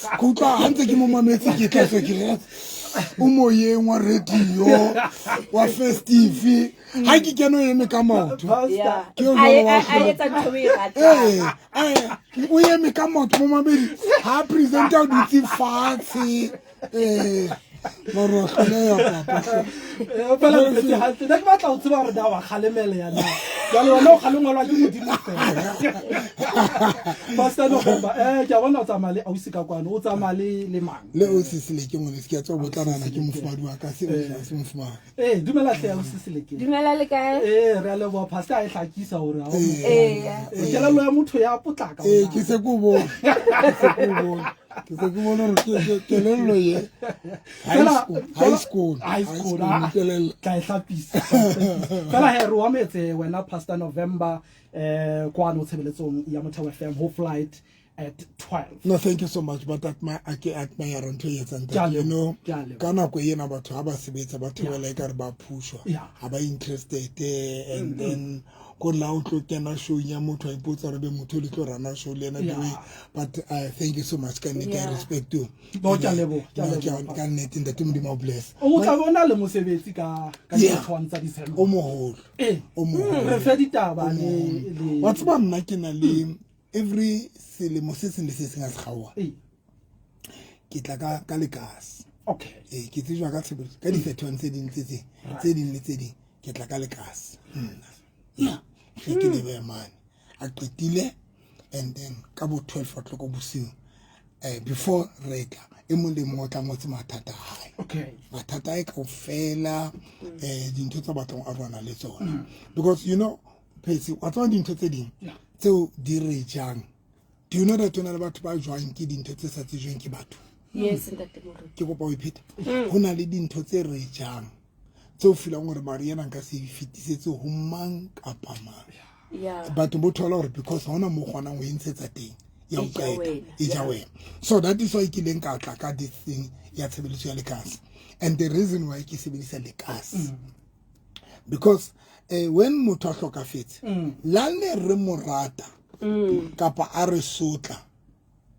Ke utlwa ha ntse ke mo mametse ke tla tswa ke re o moyeng wa radio wa festive ha ke kene o eme ka maoto. Ke yo jwalo wa A etsa ntho e ratang. Ee, o eme ka maoto mo mamedi ha presenter o dutse fatshe. Ee, mara wa hloleha papa. Fela o phetse hantle. Nna ke batla ho tseba hore na wa kgalemela ya na. Jwale wena o kgalengwelwa ke Modimo fela. Pastor November, ke a bona o tsamaya le ausi ka kwano, o tsamaya le mang? Le ausi Seleke ngwaneso, ke a tswa botlanana ke mofumadi wa ka, se se mofumadi. Ee, dumela hle ausi Seleke. Dumela le kae? Ee, re a leboha pastor a e hlakisa hore ha o mofumadi. Kelello ya motho ya potlaka. Ee, ke se ke o bone. Ke se ke o bone. Ke se ke bone hore kelello ye high school, high school, kelello. Tla e hlapisa. Fela he re o ametse wena Pastor November kwano tshebeletsong ya Motheo FM ho flight at 12. No, thank you so much, but at my ke admire ntho e etsang Ke a you know, leboha, ke a leboha. Ka nako ena batho ha ba sebetsa ba theola e kare ba phushwa, ha ba interested, and then ko la o tlo kena show ya motho a ipotsa hore be motho le tlo rana show le ena the way, but thank you so much ka nnete, I respect you. No, ke a leboha, ke a No, leboha. ka nnete ntate Modimo a o bless. O tla bona le mosebetsi ka di tsa December. O moholo. O moholo. Re fe ditaba O le moholo. Wa tseba nna ke na le every selemo se seng le se seng a se kgaoha. Ke tla ka lekase. Ee, ke tsejwa ka tshebeletso ka di-31 tse ding tse tseng tse ding le tse ding ke tla ka lekase nna. Yeah. Hle ke lebe mane. A qetile and then ka bo 12 o'clock bosiu before re tla e mong le mong o tla ngotse mathata a hae. Mathata a hae kaofela, dintho tsa batlang a rwana le tsona. Because you know Phetse, wa tseba dintho tse ding tseo di re jang. Do you know that ho na le batho ba jwang ke dintho tse sa tsejweng ke batho? Yes, ntate Moruti. Ke kopa o iphete. Ho na le dintho tse re jang tseo feelang hore mare ena nka se fetisetse ho mang kapa mang. Batho bo thola hore because ha hona mo kgonang ho e ntshetsa teng ya ho E ja qeta, wena. e ja wena. So that is why ke ileng ka tla ka this thing ya tshebeletso ya lekase. And the reason why ke sebedisa lekase because when motho a hlokafetse, la ne re mo rata kapa a re sotla,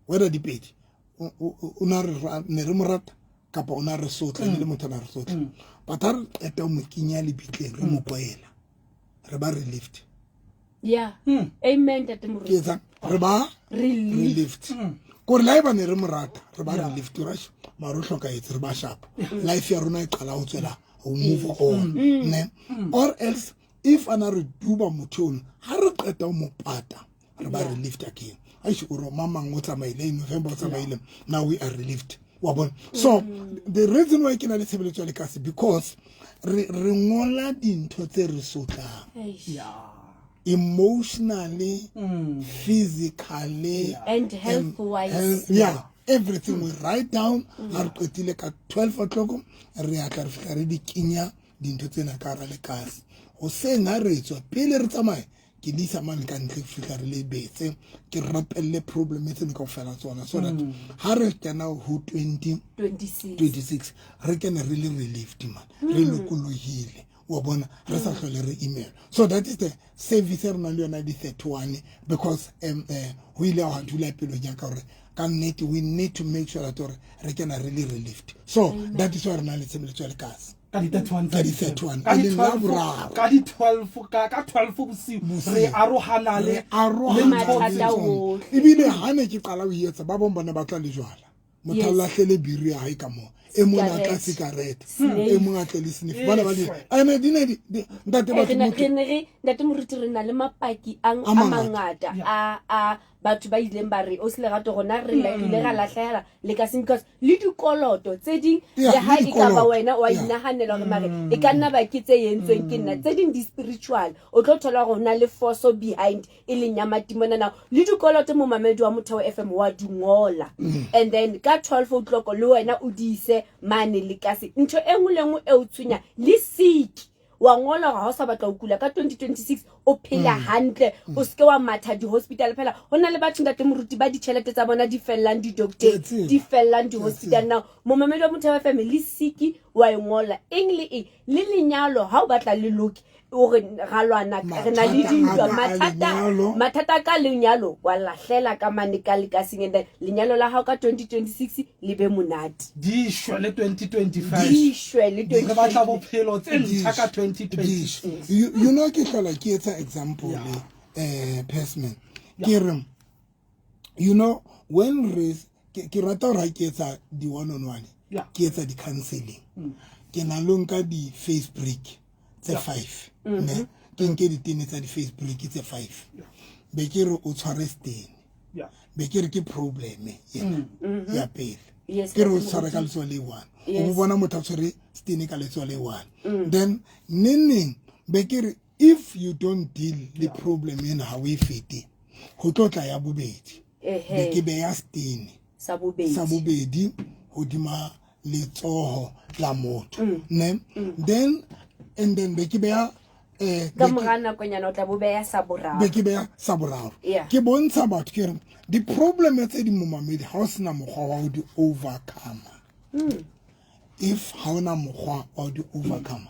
whether di pedi, o na re ne re mo rata kapa o na re sotla, le motho a na re sotla, but ha re qeta ho mo kenya lebitleng re mo kwela, re ba relieved. Amen, ntate Moruti. Ke etsang? Re ba Relieved. relieved. Kore la eba ne re mo rata, re ba relieved, ra mara o hlokahetse, re ba sharp. Life ya rona e qala ho tswela ho move on, ne? Or else if ana re duba motho ono, ha re qeta ho mo pata, re ba relieved again. Aish, o re mamang o tsamaile, November o tsamaile, now we are relieved. Wa bona? So the reason why ke na le tshebeletso ya lekase because re ngola dintho tse re sotlang. Emotionally, physically, And health wise. Health, yeah, everything we write down. Ha re qetile ka 12 o'clock, re a tla re fihla re di kenya dintho tsena ka hara lekase. Hoseng ha re tswa pele re tsamaye, ke le isa mane ka ntle fihla re le betse, ke rapelle problem tseno kaofela tsona, so that ha re kena ho twenty 26. 26, re kene re le relieved man, re lokolohile, wa bona, re sa hlole re email. So that is the service e re nang le yona di 31, because ho ile ha dula pelong ya ka hore ka nnete we need to make sure that hore re kena re le relieved. So that is why re nang le tshebeletso ya lekase. Ka di 31 Ka di 31, Ka di e leng la 12 boraro. Ka di 12, ka 12 bosiu, Bosiu. re arohana le Re arohana le ntho Mathata tse ohle. Ebile ha ne ke qala ho etsa, ba bang ba ne ba tla le jwala. Motho a lahlele biri ya hae ka moo. E mong a tla Cigarette. cigarette. Snuff. E mong a tle le snuff. Bana ba di, ene di ne di, di, ntate batho motho Re ne re, ntate Moruti, re na le mapaki A a mangata. mangata a batho ba ileng ba re o se lerato rona re ile ra lahlehela le ka seng, because le dikoloto tse ding Yeah, le ha le e ka ba dikoloto. wena wa inahanela hore mare e ka nna ba ke tse entsweng ke nna, tse ding di spiritual, o tlo thola hore ho na le force behind e leng ya matimona now. Le dikoloto momamedi wa Motheo FM wa di ngola, and then ka 12 o'clock le wena o di ise mane le kase ntho e nngwe le nngwe e o tshwenya le sick wa ngola hore ha o sa batla ho kula ka 2026, o phela hantle, o seke wa matha di-hospital. Phela ho na le batho, ntate Moruti, ba ditjhelete tsa bona di fellang di-doctor, Ke a tseba. di fellang di-hospital. Now momamedi wa Motheo FM le siki Wa e ngola eng le eng le lenyalo ha o batla le loke o re ra lwana re na le dintwa mathata ka lenyalo wa lahlela ka mane ka lekaseng and then lenyalo la hao ka 2026 le be monate. Di shwe le 2025. Di shwe le 2025. Re batla bophelo tse ntjha ka 2026. You know ke hlola ke etsa example Persman. Ke re you know when re ke rata hore ha ke etsa di one on one ke etsa di counseling ke na lo nka di face break tse 5 ne ke nke ditene tsa di face break tse 5 be ke re o tshware stene be ke re ke problem ena ya pele ke re o tshware ka letsoho le one o bona motho a tshwere stene ka letsoho le one then neneng be ke re if you don't deal le problem ena ha o e fete ho tlo tla ya bobedi be ke beya stene sa bobedi hodima letsoho la motho ne then and then be ke beya ka mora nakonyana o tla bo beya sa boraro be ke beya sa boraro ke bontsha batho ke re di-problem tse di momamedi ha o sena mokgwa wa ho di overcome if ha ona mokgwa wa ho di overcome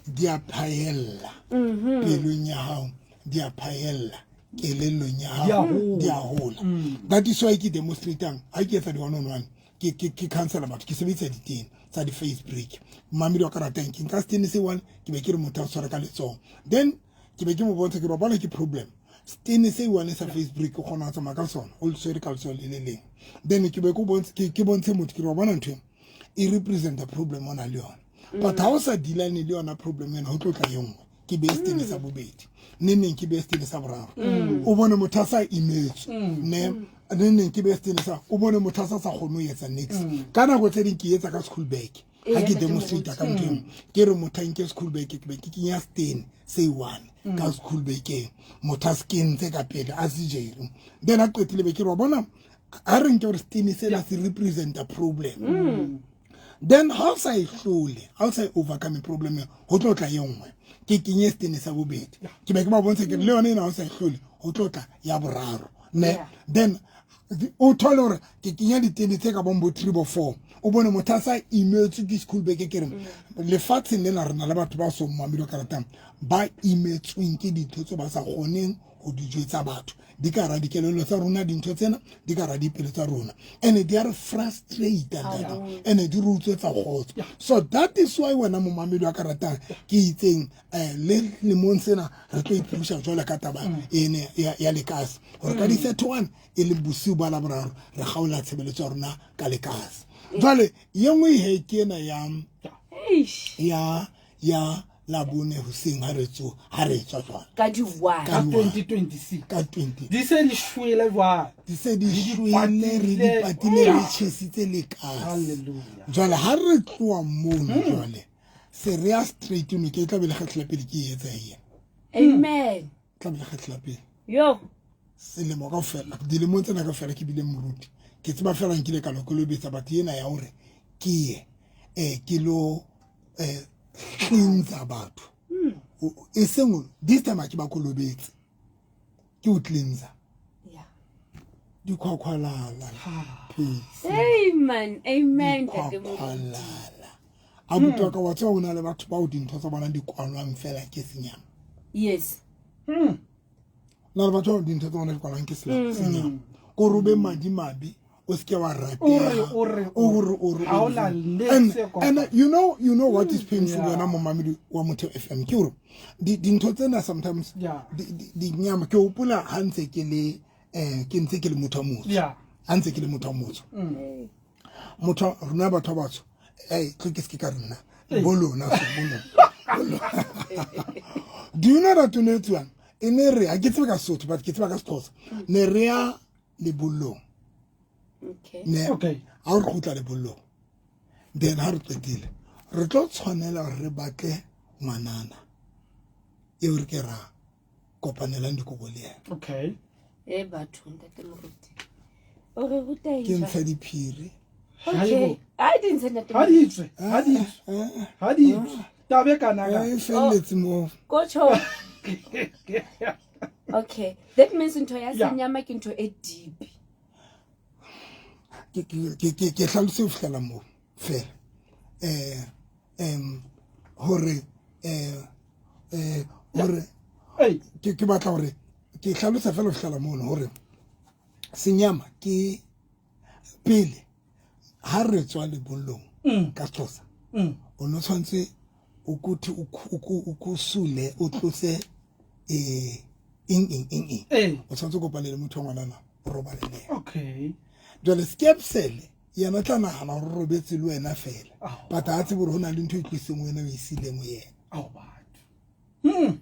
di a phaella pelong ya hao di a phaella kelellong ya hao di a hola that is why ke demonstratang ha ke etsa di one on one ke counsela batho ke sebedisa ditene tsa di face break mamedi wa ka ratang ke nka setene se one ke be ke re motho a tshware ka letsoho then ke be ke mo bontsha ke re bona ke problem setene se one sa face break o kgona go tsamaya ka sona o le tshwere ka letsoho le le leng then ke be ke bontshe motho ke re wa bona ntho e representa problem o na le yona but ha o sa dealane le yona problem ena ho tlo tla e nngwe ke be setene sa bobedi ne neng ke be setene sa boraro o bone motho a sa imetswe ne ne neng ke be setene sa o bone motho a sa sa kgone ho etsa next ka nako tse ding ke etsa ka school bag ha ke demonstrate ka ntho engwe ke re motho a nke school bag ke be ke kenya setene se one ka school bag-eng motho a se kentse ka pele a se jere then a qetile be ke re wa bona ha re nke gore setene sena se representa problem then ha o sa e hlole ha o sa e overcome problem ho tlo tla e nngwe ke kenye setene sa bobedi ke be ke ba bontsha ke le yone ena ha o sa e hlole ho tlo tla ya boraro ne then o thole hore ke kenya ditene tse ka bong bo 3 bo 4 o bone motho a sa imetswe ke school bag ke re lefatsheng lena re na le batho ba so mmamelo ka ratang ba imetsweng ke dintho tse ba sa kgoneng ho di jwetsa batho di ka ra dikelello tsa rona dintho tsena di ka ra dipelo tsa rona and di a re frustrate ntate and di re utswetsa kgotso so that is why wena momamedi wa ka ratang ke itseng le lemong sena re tlo iphulusa jwale ka taba ene ya lekase gore ka di-31 e leng bosiu ba laboraro re kgaola tshebeletso ya rona ka lekase jwale ye nngwe he ke ena ya ya labone hoseng ha re tsoha ha re tswa jwale ka di 1 ka 2026 ka 20 di se di shwele jwale di se di shwele re di patile re tjhesitse lekase hallelujah jwale ha re tloha mono jwale se re ya straight no ke tla be le kgetlo la pele ke e etsa ena amen tla be le kgetlo la pele yo selemo kaofela dilemong tsena kaofela ke bile moruti ke tseba fela nkile ka lo kolobetsa batho ena ya hore ke ye ke lo cleansa batho e seng this time ha ke ba kolobetse ke o cleansa dikhwakhwalala peace amen amen dikhwakhwalala abuti wa ka wa tseba o na le batho bao dintho tsa bona di kwalwang fela ke senyama yes na le batho bao dintho tsa bona di kwalwang ke senyama ko robe madi mabe o seke wa rateha o re and you know what is painful wena momamedi wa Motheo FM ke hore dintho tsena sometimes di nyama ke hopola ha ntse ke le ke ntse ke le motho wa motho ha ntse ke le motho wa motho motho rona batho ba batsho tlo ke se ka rena bo lona bo lona do you know that o ne tswang e ne re ha ke tsebe ka Sotho but ke tseba ka Sexhosa ne re ya lebollong ne ha re kgutla lebollong then ha re qetile re tlo tshwanela re batle ngwanana eo re ke ra kopanelang dikobo le yena okay e batho ntate moruti o re ruta eng ke ntsha diphiri okay a di ntshe ntate ha di tswe ha di tswe ha di tswe tabe kana ka e felletse mo kocho okay that means ntho ya senyama ke ntho e deep ke hlalose ho fihlela moo fela. Hore hore ke batla hore ke hlalosa fela ho fihlela mono hore senyama ke pele ha re tswa lebollong ka Sexhosa o no tshwanetse o kuthi o kusule o tlose eng eng o tshwanetse o kopane le motho wa ngwanana o robale le yena. Okay. Jwale skepsele yena tla nahana hore o robetse le wena fela, but ha tsebe hore ho na le ntho e tlositseng wena o e sileng ho yena. Ao batho.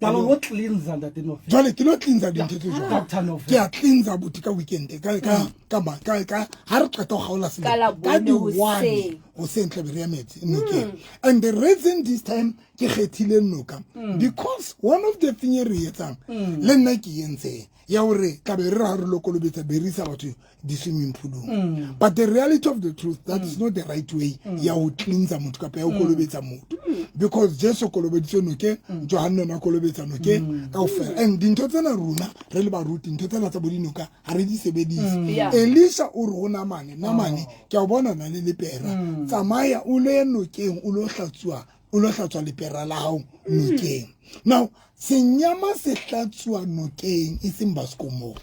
Jwale o cleansa ntate November. Jwale ke lo cleansa dintho tse jwalo. Doctor November. Ke a cleansa buti ka weekend ka ka ka ka ka ha re qeta ho kgaola selemo. Ka di 1 hoseng tla be re ya metsi nokeng. And the reason this time ke kgethile noka because one of the thing e re etsang le nna ke entseng ya hore tla be re ra re lo kolobetsa be re isa batho di-swimming poolong. But the reality of the truth, that is not the right way ya ho cleansa motho kapa ya ho kolobetsa motho, because Jesu kolobeditswe nokeng, Johanne ona kolobetsa nokeng kaofela. And dintho tsena rona re le baruti, ntho tsena tsa bo dinoka ha re di sebedise. Elisha o re ho Namane, Namane ke a o bona na le lepera, tsamaya o lo ye nokeng o lo hlatsuwa, o lo hlatswa lepera la hao nokeng. Now senyama se hlatsuwa nokeng e seng baskomong.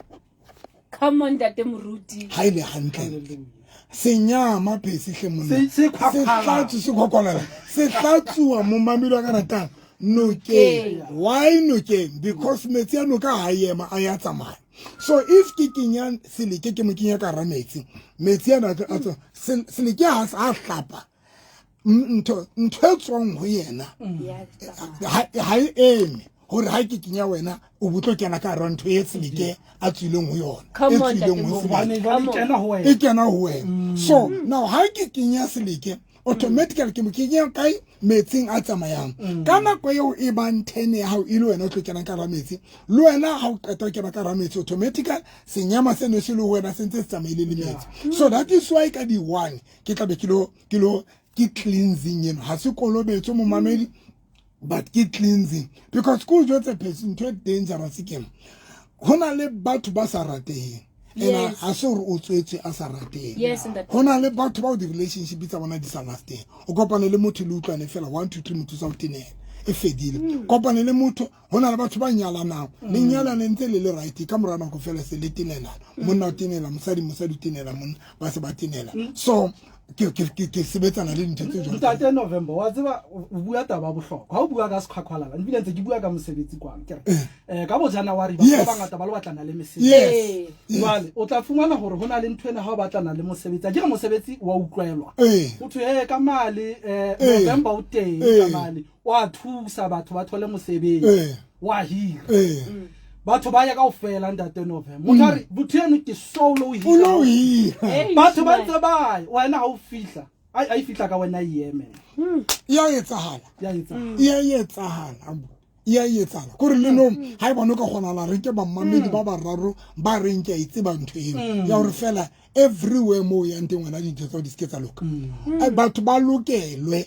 Come on ntate Moruti. Ha ile hantle. Senyama phesi hle monna. Se hlatsu se khwakhwalala. Se hlatsuwa mo mamelo ka ratang nokeng. Why nokeng? Because metsi a noka ha ema a ya tsamaya. So if ke kenya seleke ke mo kenya ka hara metsi, metsi ana a tswa seleke ha a hlapa ntho e tswang ho yena ha e eme hore ha ke kenya wena o botlo kena ka hara ntho e seleke a tswileng ho yona, e tswileng ho seleke e kena ho wena. So now ha ke kenya seleke automatically ke mo kenya kae metsing a tsamayang. Ka nako eo e bang 10 ya hao e le wena o tlo kena ka hara metsi, le wena ha o qeta ho kena ka hara metsi automatically senyama se ne se le ho wena se ntse se tsamaile le metsi. So that is why ka di 1 ke tla be ke lo ke cleansing eno, ha se kolobetso momamedi, but ke cleansing. Because ko jwetse phesi ntho e dangerous ke ena, ho na le batho ba sa rateheng. Ena ha se hore o tswetswe a sa rateheng. Ho na le batho bao di-relationship tsa bona di sa lasteng. O kopane le motho le utlwane fela 1 2 3 motho sa o tenela e fedile. Kopane le motho, ho na le batho ba nyalanang, le nyalane ntse le le right, ka mora nako fela se le tenela. Monna o tenela mosadi, mosadi o tenela monna, ba se ba tenela. So ke sebetsana le dintho tse jwalo. Ntate November, wa tseba o bua taba bohlokwa. Ha o bua ka sekhwakhwalala, ebile ntse ke bua ka mosebetsi kwano, ke re ka bo January batho ba bangata ba lo batlana le mesebetsi. Jwale o tla fumana hore hona le ntho ena ha o batlana le mosebetsi. Ke re mosebetsi wa utlwelwa. O thwe ka mali November o teng ka mali, wa thusa batho ba thole mosebetsi, wa hira. Batho ba ya kaofela ntate November. Motho a re botho eno ke solo o hira. Batho ba ntse ba ya, wena ha o fihla, ai fihla ka wena e eme. Ya etsahala. Ya etsahala. Ya etsahala. Kore le no ha e bona ka kgona la re ke ba mmamedi ba bararo ba reng ke a itseba ntho eo. Ya hore fela everywhere mo yang teng wena dintho tsa di se tsa loka. Batho ba lokelwe.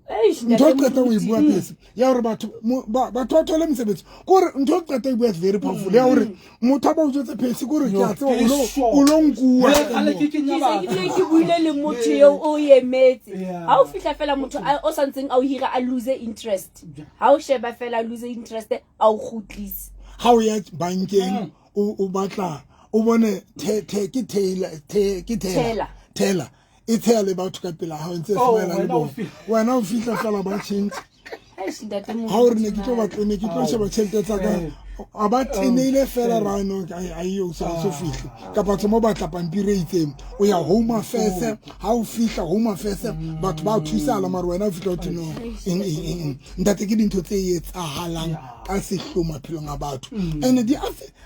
Ntho e qeta o e bua pese ya hore batho ba thole mosebetsi, kore ntho e qeta e bua is very powerful ya hore motho a ba utswetse pese, kore ke a tseba o lo nkuwa. Ke buile le motho eo o emetse. Ha o fihla fela motho o sa ntseng a o hira a lose interest. Ha o sheba fela lose interest a o kgutlise. Ha o ya bankeng o batla o bone ke tela e tsheya le batho ka pela hao ntse smile le bona. Wena o fihla fela ba change. Ha o re ne ke tlo batla, ne ke tlo sheba tjhelete tsa ka, a ba teneile fela ra no a yo sa so fihla. Kapa tse mo batla pampiri e itseng, o ya Home Affairs, ha o fihla Home Affairs batho ba thusala, mara wena o fihla o tino eng. Ntate ke dintho tse etsahalang ka sehlo maphelong a batho. And di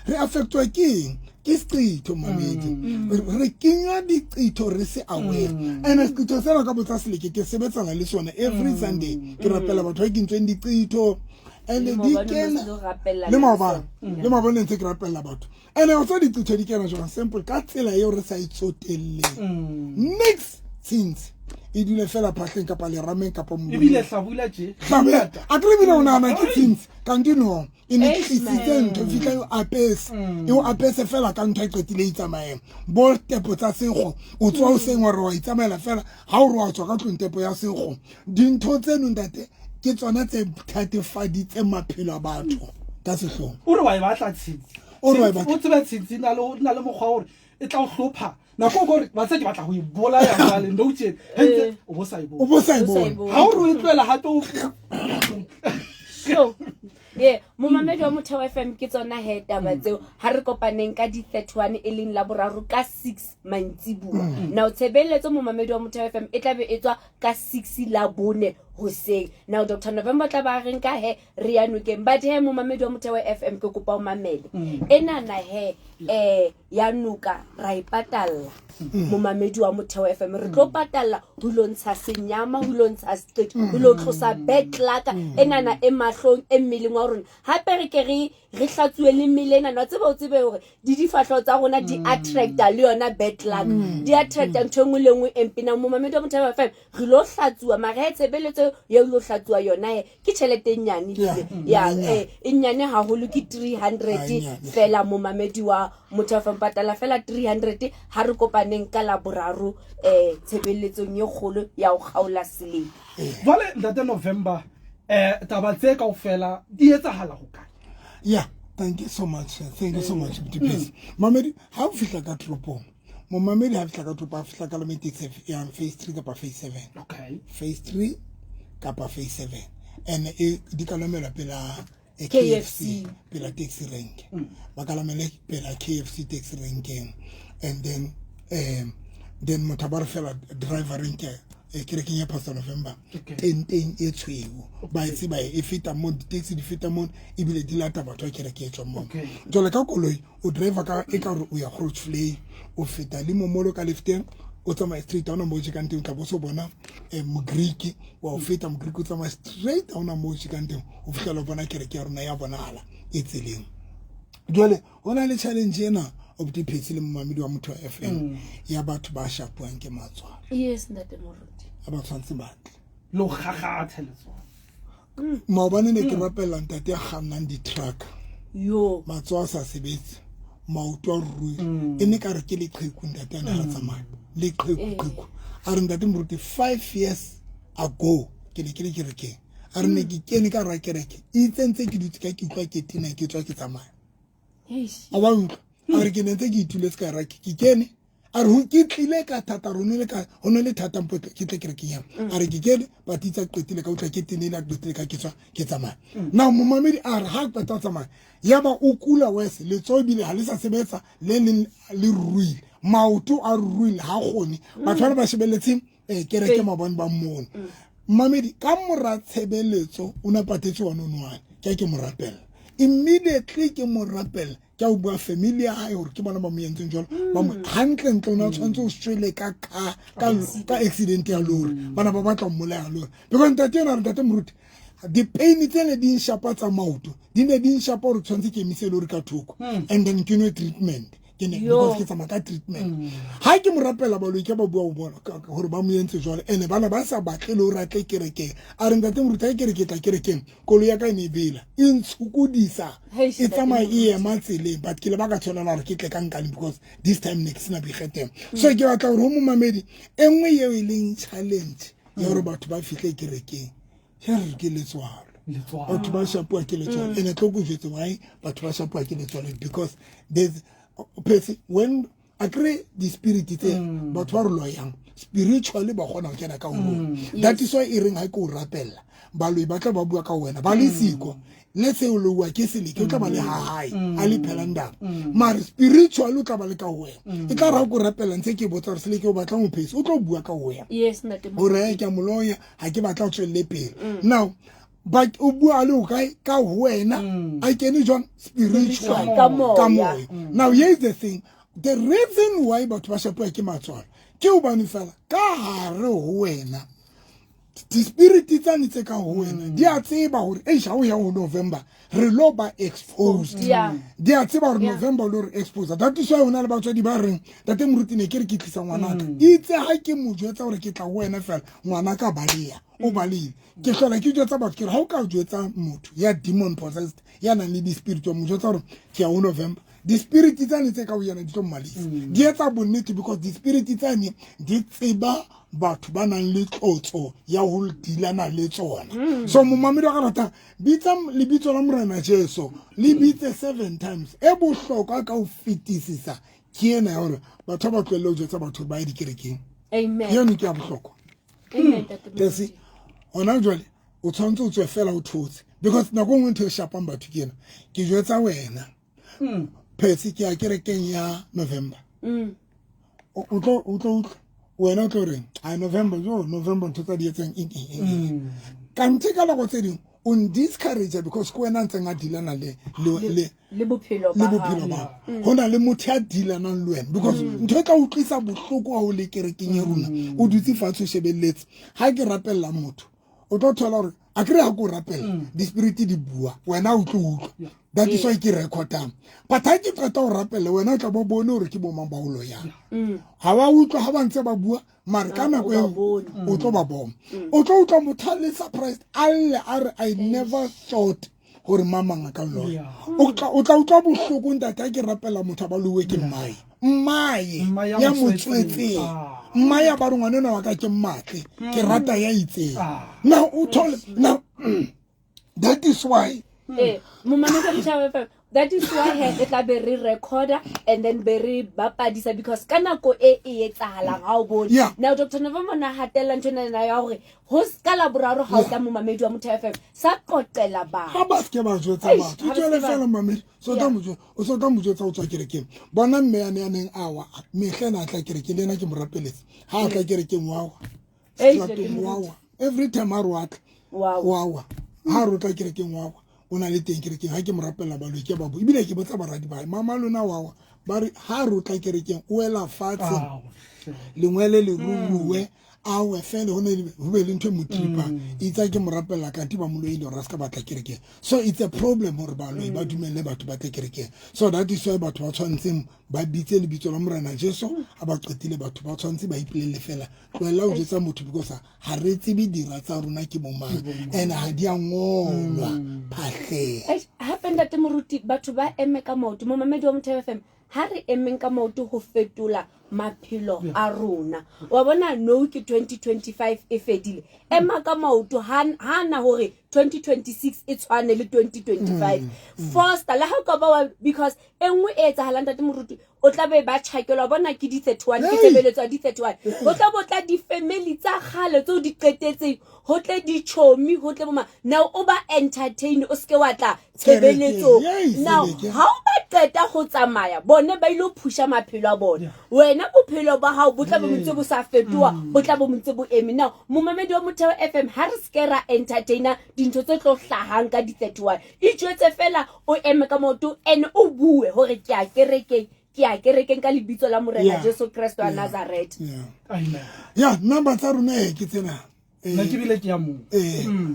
re affectwa ke eng? Ke seqetho mamedi. Re kenywa diqetho re se aware. And seqetho sena ka botsa seleke ke sebetsana le sona every Sunday. Ke rapela batho ba kentsweng diqetho. And di kena le maobane, le maobane ntse ke rapela batho. And o tsa diqetho di kena jwang? Simple, ka tsela eo re sa itsotelleng. Next. Tshintshi e dule fela phahleng kapa lerameng kapa ebile hlabula tje hlabula a kere ebile o nahana ke tshintshi kanti no e ne tlisitse ntho fitlha e o apese e o apese fela ka ntho e qetile e itsamaela bo tepo tsa sekgo o tswa o seng wa re wa itsamaela fela ga o re wa tswa ka tlong tepo ya sekgo dintho tseno ntate ke tsona tse thatefaditse maphelo a batho ka sehlong o re wa e batla tshintshi o re wa e batla o tsebe tshintshi na le mokgwa gore e tla o hlopha nako o kore ba tse ke batla go e bolaya jale no tje hentse o bo sa e o bo sa e bone ha o re o e tlohela hape o so ye momamedi wa Motheo FM ke tsona he taba tseo ha re kopaneng ka di 31 e leng la boraro ka 6 mantsibuwa now tshebeletso momamedi wa Motheo FM e tlabe e tswa ka 6 la bone hoseng now Dr November tla ba reng ka he re ya nokeng but he momamedi wa Motheo FM ke kopa o mamele enana he ya noka ra e patalla momamedi wa Motheo FM re tlo patalla ho lo ntsha senyama ho lo ntsha seqetho ho lo tlosa bad luck enana e mahlong e mmeleng wa rona hape re ke re re hlatsuwe le mmele enana wa tseba o tsebe hore di difahleho tsa rona di attracta le yona bad luck di attracta ntho e nngwe le nngwe e mpe na momamedi wa Motheo FM re lo hlatsuwa mara he tshebeletso ya lo hlatsuwa yona he ke tšhelete e nnyane ebile ya e nnyane haholo ke 300 fela momamedi wa Motheo FM patala fela 300 ha re kopaneng ka la boraro tshebeletsong e kgolo ya ho kgaola selemo. Jwale ntate November taba tse kaofela di etsahala ho kae? Yeah, thank you so much. Thank you so much. Mamedi ha o fihla ka toropong, momamedi ha fihla ka toropong, a fihla ka lome taxi ya phase 3 kapa phase 7. Okay. Phase 3 kapa phase 7. And e di kalamelwa pela KFC, pela taxi rank. Ba kalamele pela KFC taxi rankeng. And then then motho ba re fela driver rank kerekeng ya Pastor November tenteng e tshweu ba e tseba e feta mo di-taxi di feta mo ebile di lata batho ba kereke e tswang mo. Jwale ka koloi o driver ka e ka re o ya Grootvlei o feta le momolo ka lefteng o tsamaya straight ha ona mo o jekang teng o tla bo so bona Mogriki wa o feta Mogriki o tsamaya straight ha ona mo o jekang teng o fihlela o bona kereke ya rona ya bonahala e tseleng. Jwale ho na le challenge ena o botiphetsi le momamedi wa Motheo FM ya batho ba shapuang ke matswalo. Yes ntate Moruti. A ba tshwantse batle. Lo gagathe letswalo. Maobane ne ke rapella ntate ya kgannang di-truck. Yo. Matsoho a sa sebetse, maoto a ruruhile. E ne ka re ke leqheku ntate a ne a tsamaya. Leqheku qheku. A re ntate Moruti 5 years ago ke ne ke le kerekeng. A re ne ke kene ka ra kereke. E itse ntse ke dutse ka ke utlwa ke tena ke tswa ke tsamaya. A ba utlwa. A re ke ne ntse ke ituletse ka ra ke kene. A re ho ke tlile ka thata rone le ka ho ne le thata mpo ke tle kerekeng ya. A re ke kene ba titsa qetile ka utlwa ke tenele a qetile ka ke tswa ke tsamaya. Now momamedi a re ha qeta tsamaya ya ba o kula wese letsoho ebile ha le sa sebetsa le leng le ruruhile maoto a ruruhile ha kgone batho ba shebelletse kereke mabone ba mmone. Mamedi ka mora tshebeletso o na patetse wa nonwane ke ke mo rapela immediately ke mo rapela ke o bua family ya hae hore ke bona ba mo entseng jwalo ba mo hantle ntle o na tshwantse o swele ka ka accident ya lori bana ba batla mmolaya lori because ntate ena re ntate Moruti di-pain tse ne di nshapa tsa maoto di ne di nshapa hore tshwantse ke emise lori ka thoko and then ke nwe treatment ke ne because ke tsamaya ka treatment. Ha ke mo rapela baloi ke ba bua ho bona hore ba mo entse jwalo ene bana ba sa batle le hore a tle kerekeng. A re ntate Moruti ha ke re ke tla kerekeng koloi ya ka e ne e bela e ntshokodisa e tsamaya e ema tseleng but ke le ba ka tshwanela hore ke tle ka nkane because this time ne ke sena boikgethelo. So ke batla hore ho momamedi e nngwe eo e leng challenge ya hore batho ba fihle kerekeng ke re ke letswalo. Batho ba shapuwa ke letswalo ene tlo ko jwetse why batho ba shapuwa ke letswalo because there's when I kry the spirit tse batho ba re loyang spiritually ba kgona ho kena ka ho rona. That is why e reng ha ke o rapella baloi ba tla ba bua ka wena ba le siko le se o lowa ke seleke o tla ba le ha hae a le phelang ndaba mare spiritually o tla ba le ka wena e tla ra go rapella ntse ke botsa gore seleke o batla mo phesi o tlo bua ka wena. Yes ntate Moruti. Hore ke a moloya ha ke batla ho tswelle pele now but o bua le o kae ka wena a kene jwang spiritual ka moya. Now here is the thing, the reason why batho ba shapuwa ke matswalo ke hobane fela ka hare ho wena Di-spirit tsane tse ka ho wena di a tseba hore eish, ha o ya ho November re lo ba exposed. Di a tseba hore November lo re expose. That is why ho na le batswadi ba reng, tate moruti, ne ke re ke tlisa ngwanaka, itse ha ke mo jwetsa hore ke tla ho wena fela, ngwanaka baleya, o balehile. Ke hlola ke jwetsa batho ke re, ha o ka jwetsa motho ya demon possessed, ya nang le di-spirit, wa mo jwetsa hore ke ya ho November, di-spirit tsane tse ka ho yena di tlo mmalisa. Di etsa bonnete because di-spirit tsane di tseba batho ba nang le tlotso ya ho dealana le tsona. So momamedi wa ka ratang, bitsa lebitso la Morena Jesu, le bitse seven times. E bohlokwa ka ho fetisisa ke ena ya hore batho ba tlohelle ho jwetsa batho ba ye dikerekeng. Amen. Eno ke ya bohlokwa. Amen, Ntate Tesi Moruti. Hona jwale o tshwanetse o tswe fela o thotse, because nako e nngwe ntho e shapang batho ke ena. Ke jwetsa wena Phetse, ke ya kerekeng ya November. O tlo utlwa wena o tlo reng a November, jo November, ntho tsa di etsang eng eng eng eng. Kanthe ka nako tse dingwe o ndiscourage because ke wena a ntseng a dealana le le bophelo le ba bophelo hao. ba ho na le motho ya dealanang le wena, because ntho e tla utlwisa bohloko ha o le kerekeng ya rona, o dutse fatshe, o shebelletse ha ke rapella motho, o tlo thola hore a kry ha ke o rapella, di-spirit di bua, wena o tlo utlwa. That is why ke recordang. But ha ke qeta ho rapella, wena o tla bo bone hore ke bo mang ba o loyang. Ha wa utlwa ha ba ntse ba bua, mare ka Ah, nako o ba eo bone. o tlo ba bona, o tlo utlwa motho a le surprised, a lle, a re, "I never thought gore mamang a ka loya." O tla utlwa bohloko, ntate, ha ke rapela motho a ba lowe ke mmae, mmae Mma ya ya mo mo tswetseng. tswetseng. Ah. Mma ya ba re, "Ngwana wa ka ke mmatle, ke rata ya itseng." Ah. Now o thole now, that is why Momamedi wa Motheo FM, that is why he re tla be re recorder and then be re bapadisa, because ka nako e e etsahalang ha o bone. Now Dr November na hatella ntho ena ya hore ho ka Laboraro ha o tla, momamedi wa Motheo FM, sa qoqela batho. Ga ba seke ba jwetsa Eish, batho ha ba tswele se ke ba- fela, mamedi so tla o so tla mo jwetsa o tswa kerekeng. Bona mme yane ya neng awa mehla ena a tla kerekeng le ena, ke mo rapeletse, ha a tla kerekeng wawa Eish, seterateng, Ntate wawa every time a re wa tla, wawa ha re o tla kerekeng, wawa o na le teng kerekeng. Ha ke mo rapela, baloi ke ba bo ebile ke botsa baradi ba hae, mama lona wawa, ba re ha re o tla kerekeng o wela fatshe, Ah, hle. lengwele le ruruwe, a we fele, ho ne ho be le ntho e mo tripang itse ke mo rapella, kante ba moloile hore a se ka batla kerekeng. So it's a problem hore baloi ba dumelle batho ba tle kerekeng. So that is why batho ba tshwanetseng ba bitse lebitso la Morena Jesu. Ha ba qetile, batho ba tshwanetse ba ipolelle fela, tlohella ho jwetsa motho, because ha re tsebe dira tsa rona ke bomang, and ha di a ngolwa phahleng. Eish, hape ntate moruti, batho ba eme ka maoto. Momamedi wa Motheo FM, ha re emeng ka maoto ho fetola maphelo a rona. Wa bona, no ke 2025 e fedile, ema ka maoto. Ha na hore 2026 e tshwane le 2025 foster le ha o ka ba wa, because e nngwe e etsahalang, ntate moruti, o tla be ba tjhakelwa. Bona ke di-31, ke Hey! tshebeletso ya di-31, ho tla bo tla di-family tsa kgale tseo di qetetseng, ho tle ditjhomi, ho tle boma. Now o ba entertain, o seke wa tla tshebeletsong. Yes, Now Seleke. ha o ba qeta ho tsamaya, bone ba ile ho phusha maphelo a bona, wena bophelo ba hao bo tla bo ntse bo sa fetoha, bo tla bo ntse bo eme. Now momamedi wa Motheo FM, ha re seke ra entertaina dintho tse tlo hlahang ka di-31. Itjwetse fela, o eme ka maoto and o bue hore ke a kerekeng, ke a kerekeng ka lebitso la Morena Jesu Kreste wa Nazareth. Amen. Ya, number tsa rona e ke tsena. Nna ke bile ke ya moo.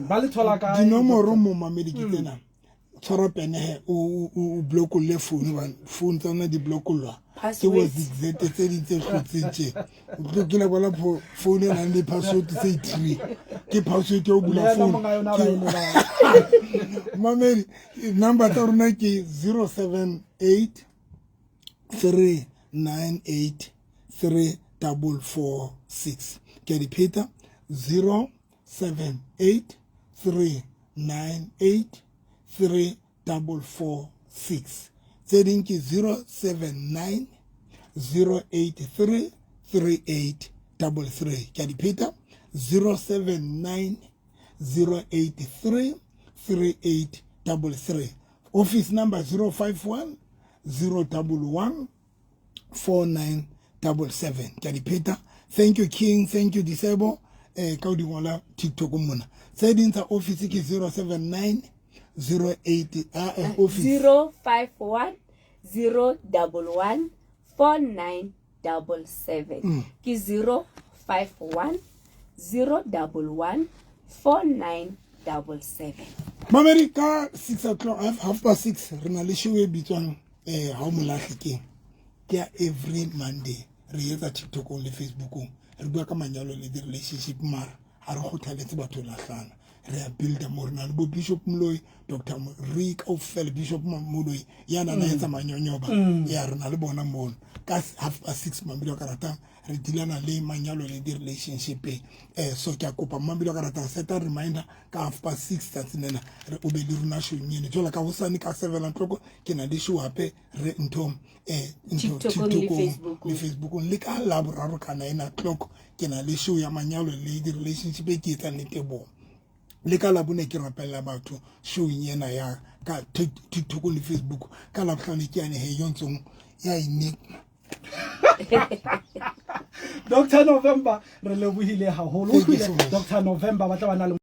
Ba le thola kae? Dinomoro, momamedi, ke tsena. Tshwara pene he, o blokolle phone, hobane phone tsa rona di blokollwa ke bo Passwords. zigzag tse ding tse hlotseng tje. O tlo kile bona phone e nang le password tse three, ke password ya ho bula Le yena phone. monga yona ba e lebala. Mamedi, number tsa rona ke 078 398 3446. Ke a di pheta: 078 398 3446. Tse ding ke 079 083 3833. Ke a di pheta: 079 083 3833. Office number 051 011 4977. Ke a di pheta. Thank you, King. Thank you, Disebo. Ka o di ngola TikTok mona. Tse ding tsa office ke 079 08, office. 051 011 4977. Ke 051 011 4977. Mamedi ka 6 o'clock half past 6 re na le show e bitswang eh ha o molahle keng ke ya every Monday re etsa TikTokong le Facebookong re bua ka manyalo le di-relationship mara ha re kgothaletse batho lahlana re a builder mo re na le bo Bishop Moloi Dr re kaofela Bishop Moloi ya na na etsa manyonyoba ya re na le bona mono ka half past 6 mamedi wa ka ratang re dilana le manyalo le di-relationship eh so ke a kopa mmamedi wa ka ratang seta reminder ka half past 6 tsatsing lena re o be le rona showng eno jwalo ka hosane ka 7 o'clock ke na le show hape re nthong eh ntho TikTokong le Facebookong le ka laboraro ka 9 o'clock ke na le show ya manyalo le di-relationship e ke etsang le Teboho le ka labone ke rapella batho showng ena ya ka TikTok le Facebook ka labohlano ke yane he yontsong ya enigma Dr November re lebohile haholo. Dr November ba tla ba na le